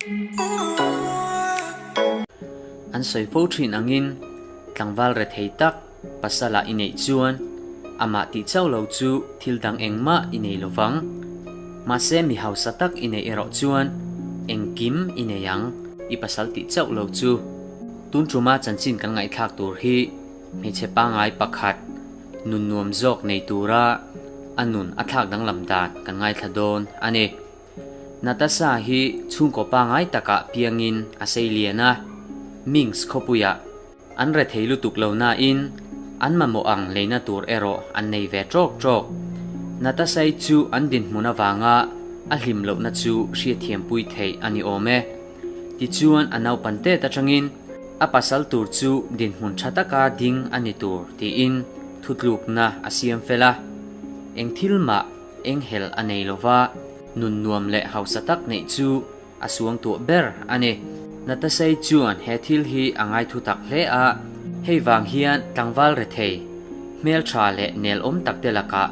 An sawi fo thin angin tlangval rethei tak pasala i neih chuan amah tih chauh lo chu thil dang engmah i nei lo vang. Mahse mi hausa tak i neih erawh chuan engkim i nei ang i pasal tih chauh lo chu. Tun tuma chanchin kan ngaihthlak tur hi hmeichhe pangngai pakhat nun nuam zawk nei tura a nun a thlak danglam dan kan ngaithla dawn a ni. Natasha hi chhungkaw pangngai takah piangin a sei lian a, Minsk khawpuiah an rethei lutuk lo nain an mamawh ang leina tur erawh an nei ve ṭawk ṭawk. Natasha-i chu an dinhmun avanga a hlim lohna chu hriatthiampui theih a ni awm e. Tichuan a naupan tet atangin a pasal tur chu dinhmun tha taka ding a ni tur tiin thutlukna a siam fel a. Eng thil mah eng hel a nei lova, nun nuam leh hausa tak neih chu a suang tuah ber a ni. Natasei chuan he thil hi a ngaithu tak hle a, hei vang hian tlangval rethei, hmeltha leh nelawm takte lakah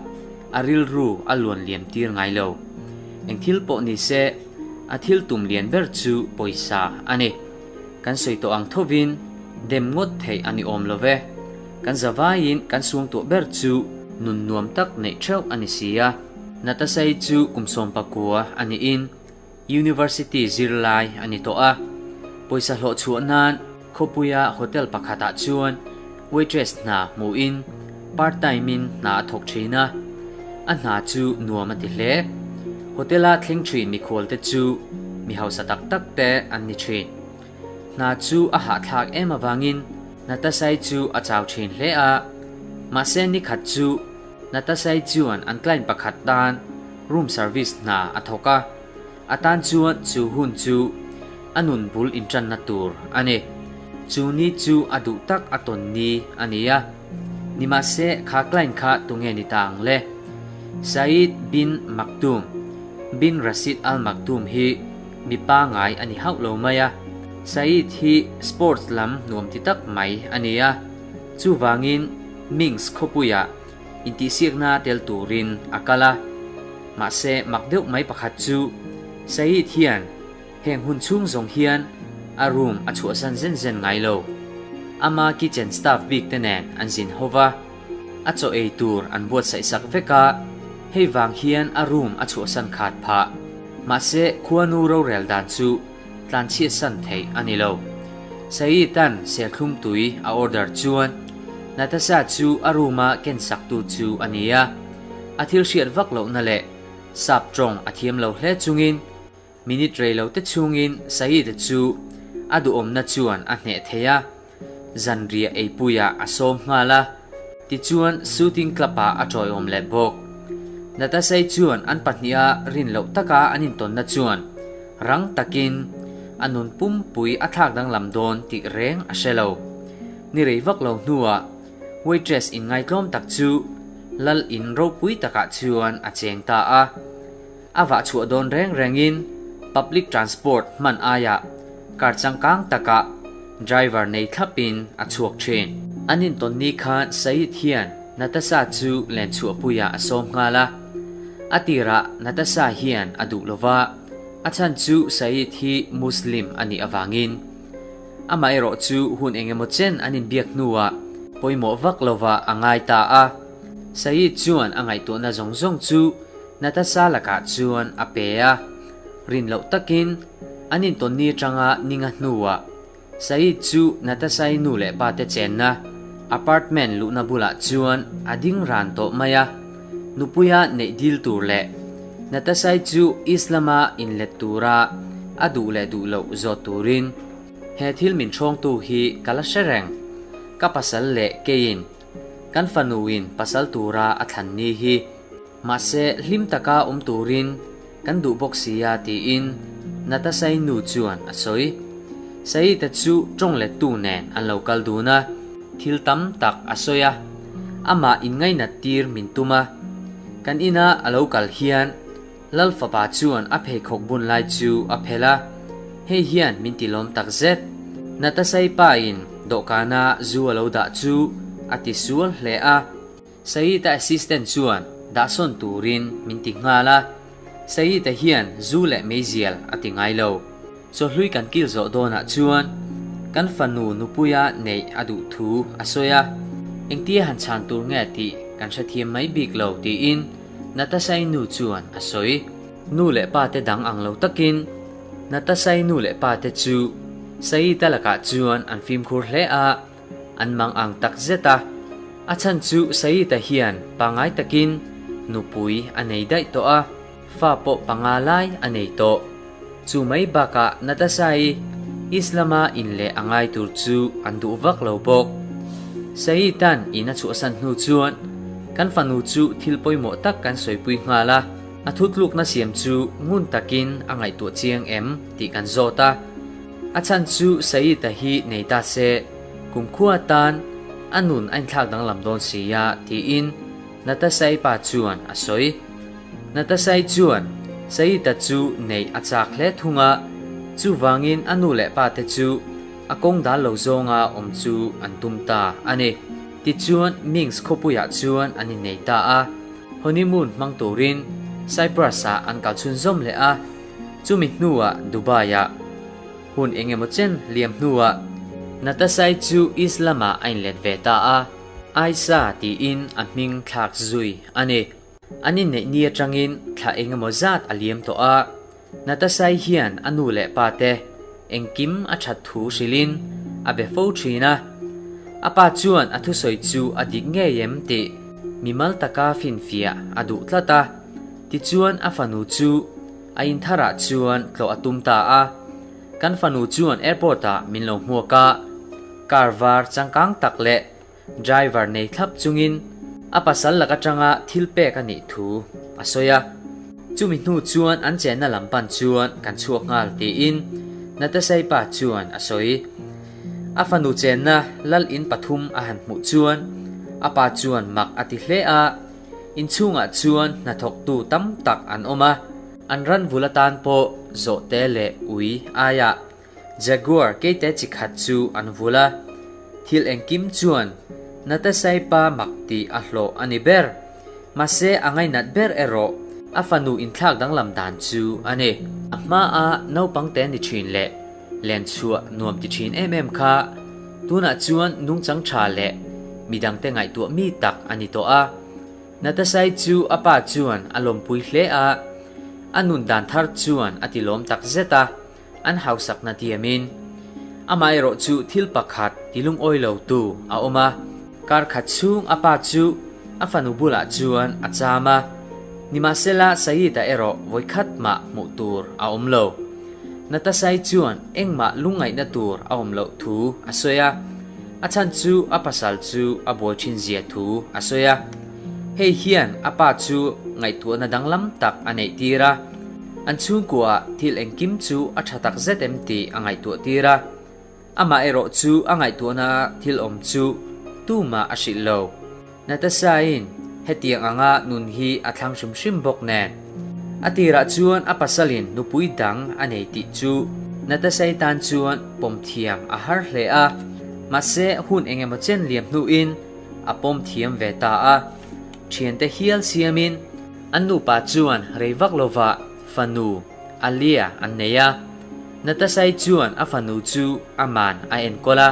a rilru a luan liam tir ngai lo. Eng thil pawh ni se, a thil tum lian ber chu pawisa a ni. Kan sawi tawh ang thovin dem ngawt theih a ni awm lo ve. Kan zavaiin kan suangtuah ber chu nun nuam tak neih theuh a ni si a. Natasai chu kum 19 a niin University zirlai a ni tawh a. Pawisa hlawh chhuah nan khawpuia hotel pakhatah chuan waitress hna hmuhin part time in hna a thawk thin a. A hna chu nuam a ti hle. Hotel-a thleng thin mikhualte chu mi hausa tak tak te an ni thin. Hna chu a hahthlak em avangin Natasai chu a chau thin hle a. Mahse nikhat chu Natasai chuan an client pakhat tan room service hna a thawk a. A tan chuan chu hun chu a nun bul intanna tur a ni. Chu ni chu a duh tak a tawn ni a ni a. Nimahse kha client kha tunge ni ta ang le? Saeed bin Maktoum bin Rashid Al Maktoum hi mi pangai a ni hauh lo mai a. Saeed hi sports lam nuam ti tak mai a ni a. Chuvangin Minsk khawpuiah intihsiakna tel turin a kal a. Mahse mak deuh mai pakhat chu Saeed hian Heng hun chhung zawng hian a room a chhuahsan zen zen ngai lo. Ama kitchen staff bik te nen an zin ho va, a chaw ei tur an buatsaih sak vek a, hei vang hian a room a chhuahsan khat phah. Mahse khuanu rorel dan chu tlanchhiatsan theih a ni lo. Saeed-a'n serthlum tui a order chuan Natasha chu a room-a ken saktu chu a ni a, a thil hriat vak lohna leh sap tawng a thiam lo hle chungin Minute rei lo te chhungin Saeed-a chu a duhawmna chuan a hneh thei a, zanriah eipuiah a sawm nghal a, tichuan shooting club-ah a tawiawm leh bawk. Natasha-i chuan an pahniha rin loh taka an intawnna chuan rang takin a nun pumpui a thlak danglam dawn tih reng a hre lo. Ni rei vak lo hnuah waitress inngaitlawm tak chu lal in ropui takah chuan a cheng ta a. A vah chhuah dawn reng rengin public transport hman aiah car changkang takah driver nei thlapin a chhuak thin. An intawn ni khan Saeed hian Natasha chu len chhuahpuiah a sawm nghal a. A tirah Natasha hian a duh lova, a chhan chu Saeed hi Muslim a nih avangin. Amaherawh chu hun engemaw chen an inbiak hnuah pawimawh vak lovah a ngai ta a. Saeed chuan a ngaihtuahna zawng zawng chu Natasha lakah chuan a pe a, rin loh takin an intawnni atanga ninga hnuah Saeed chu Natasha-i nu leh pa te chenna apartment luhna bulah chuan a ding ran tawh mai a, nupuia neih dil tur leh Natasha-i chu Islam-a inlet tura a duh leh duh loh zawt turin he thil min ṭhawngtu hi ka la hre reng, ka pasal leh keiin kan fanuin pasal tura a thlan ni hi. Mahse, hlim taka awm turin kan duh bawk sia tiin Natasha-i nu chuan a sawi. Saeed-a chu tawng lettu nen an lo kal dun a, thil tam tak a sawi a, amah inngainat tir min tum a. Kan ina a lo kal hian Lal fapa chuan a pheikhawk bun lai chu a phelh a, hei hian min ti lawm tak zet. Natasha-i pa in dawhkana zu a lo dah chu a ti sual hle a. Saeed-a assistant chuan dahsawn turin min ti nghal a, Saeed-a hian zu leh meizial a ti ngai lo. Chawhlui kan kil zawh dawnah chuan kan fanu nupuia neih a duh thu a sawi a, engtia han chhan tur nge tih kan hrethiam mai bik lo tiin Natasha-i nu chuan a sawi. Nu leh pa te dang ang lo takin Natasha-i nu leh pa te chu Saeed-a lakah chuan an fimkhur hle a, an mang ang tak zet a. A chhan chu Saeed-a hian pangngai takin nupui a nei daih tawh a, fa pawh panga lai a nei tawh. Chu mai bakah Natasha-i Islam-a inleh a ngai tur chu an duh vak lo bawk. Saeed-a'n in a chhuahsan hnu chuan kan fanu chu thil pawimawh tak kan sawipui nghal a. A thutlukna siam chu ngun takin a ngaihtuah chiang em tih kan zawt a. A chhan chu Saeed-a hi nei ta se, kumkhua atan a nun a inthlak danglam dawn si a tiin Natasha-i pa chuan a sawi. Natasha-i chuan Saeed-a chu neih a chak hle thung a, chuvangin a nu leh pa te chu a kawng dal lo zawnga awm chu an tum ta a ni. Tichuan Minsk khawpuiah chuan an innei ta a. Honeymoon hmang turin Cyprus-ah an kal chhunzawm leh a, chumi hnuah Dubai-ah. Hun eng emaw chen liam hnuah Natasai chu Islam-ah a inlet ve ta a, Aisha tiin a hming thlak zui a ni. An inneih ni atangin thla eng emaw zat a liam tawh a, Natasai hian a nu leh pa te engkim a that thu hrilhin a be fo thin a. A pa chuan a thusawi chu a dik ngei em tih mimal taka finfiah a duh tlat a. Tichuan a fanu chu a intharah chuan tlawh a tum ta a. Kan fanu chuan airport ah min lo hmuak a, car var changkang tak leh Driver nei thlap chungin a pasal lak atanga thil pek a nih thu a sawi a. Chumi hnu chuan an chenna lam pan chuan kan chhuak nghal tiin Natasha-i pa chuan a sawi. A fanu chenna lal in pathum a han hmuh chuan a pa chuan mak a ti hle a, inchhungah chuan hnathawktu tam tak an awm a, an ran vul atan pawh zawhte leh ui aiah Jaguar keite chi khat chu an vul a, thil engkim chuan Natasai pa mak tih a hlawh a ni ber. Mahse a ngainat ber erawh a fanu inthlak danglam dan chu a ni. A hmaa naupang te ni thin leh len chhuah nuam ti thin em em kha tunah chuan nungchang tha leh midangte ngaihtuah mi tak a ni tawh a. Natasai chu a pa chuan a lawmpui hle a, a nun dan thar chuan a ti lawm tak zet a. An hausakna tiamin amaherawh chu thil pakhat ti lungawi lo tu a awm a. Kar khat chhung a pa chu a fanu bulah chuan a cham a, nimahsela Saeed-a erawh vawikhat mah hmuh tur a awm lo. Natasai chuan engmah lungngaihna tur a awm loh thu a sawi a, a chhan chu a pasal chu a buai thin zia thu a sawi a. Hei hian a pa chu ngaihtuahna danglam tak a neih tir a. An chhungkuaah thil engkim chu a tha tak zet em tih a ngaihtuah tir a, amah erawh chu a ngaihtuahna thil awm chu tumah a hrilh lo. Natasha-in hetiang anga nun hi a thlang hrim hrim bawk nen. A tirah chuan a pasalin nupui dang a nei tih chu Natasha-i tan chuan pawm thiam a har hle a, mahse hun engemaw chen liam hnuin a pawm thiam ve ta a, thiante hial siamin An nupa chuan rei vak lovah fanu Alia an nei a. Natasha-i chuan a fanu chu a man a enkawl a,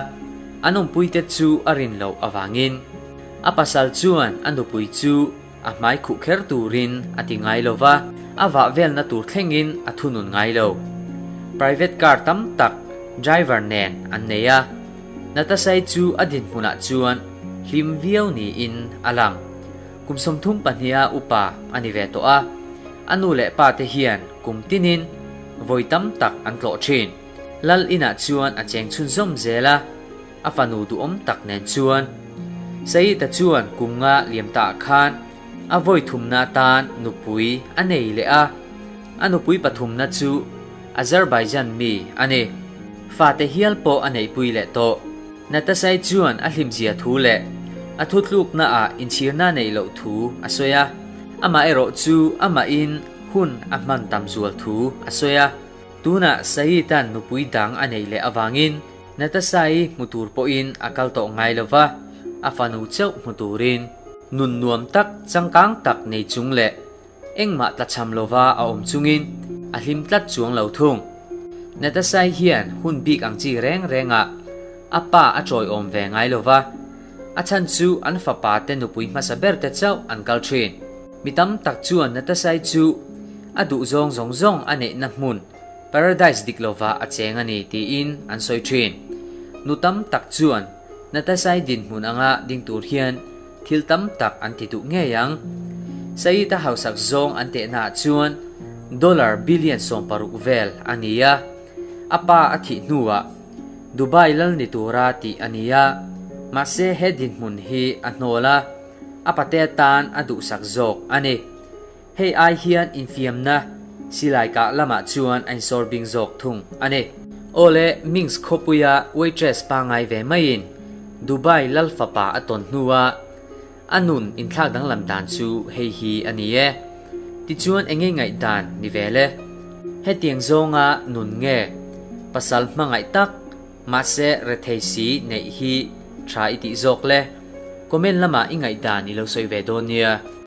an awmpuite chu a rin loh avangin a pasal chuan a nupui chu a hmai khuh kher turin a ti ngai lo va, a vah velna tur thlengin a thunun ngai lo. Private car tam tak driver nen an nei a, Natasha-i chu a dinhmunah chuan hlim viau niin a lang. Kum 32 a upa a ni ve tawh a, a nu leh pa te hian kum tinin vawi tam tak an tlawh thin. Lal inah chuan a cheng chhunzawm zel a, a fanu duhawm tak nen chuan. Saeed-a chuan kum nga liam taah khan a vawi thumna atan nupui a nei leh a, a nupui pathumna chu Azerbaijan mi a ni. Fate hial pawh a neihpui leh tawh. Natasai chuan a hlimzia thu leh a thutluknaah inchhirna neih loh thu a sawi a, amah erawh chu amahin hun a hman tam zual thu a sawi a. Tunah Saeed-a'n nupui dang a neih leh avangin Natasai hmu tur pawhin a kal tawh ngai lo va, a fanu chauh hmu turin. Nun nuam tak, changkang tak nei chung leh engmah tlachham lova a awm chungin a hlim tlat chuang lo thung. Natasai hian hun bik ang chi reng rengah a pa a tawiawm ve ngai lo va, a chhan chu an fapa te nupui hmasa ber te chauh an kal thin. Mi tam tak chuan Natasai chu a duhzawng zawng zawng a neihna hmun Paradise dik lovah a cheng a ni tiin an sawi thin. Nu tam tak chuan Natasai dinhmun anga ding tur hian thil tam tak an ti duh ngei ang. Saeed-a hausak zawng an tehnaah chuan dollar billion 16 vel a ni a, a pa a thih hnuah Dubai lal ni tura tih a ni a, mahse he dinhmun hi a hnawl a, a pate atan a duhsak zawk a ni. Hei ai hian infiamna silai kah lamah chuan a insawr bing zawk thung a ni. Awle, Minsk khawpuia waitress pangngai ve maiin Dubai lal fapa a tawn hnua a nun inthlak danglam dan chu hei hi a ni e. Tichuan enge ngaihdan ni ve le? Hetiang zawnga nun nge pasal hmangaih tak mahse rethei si neih hi tha i tih zawk le? Comment lamah i ngaihdan i lo sawi ve dawn nia.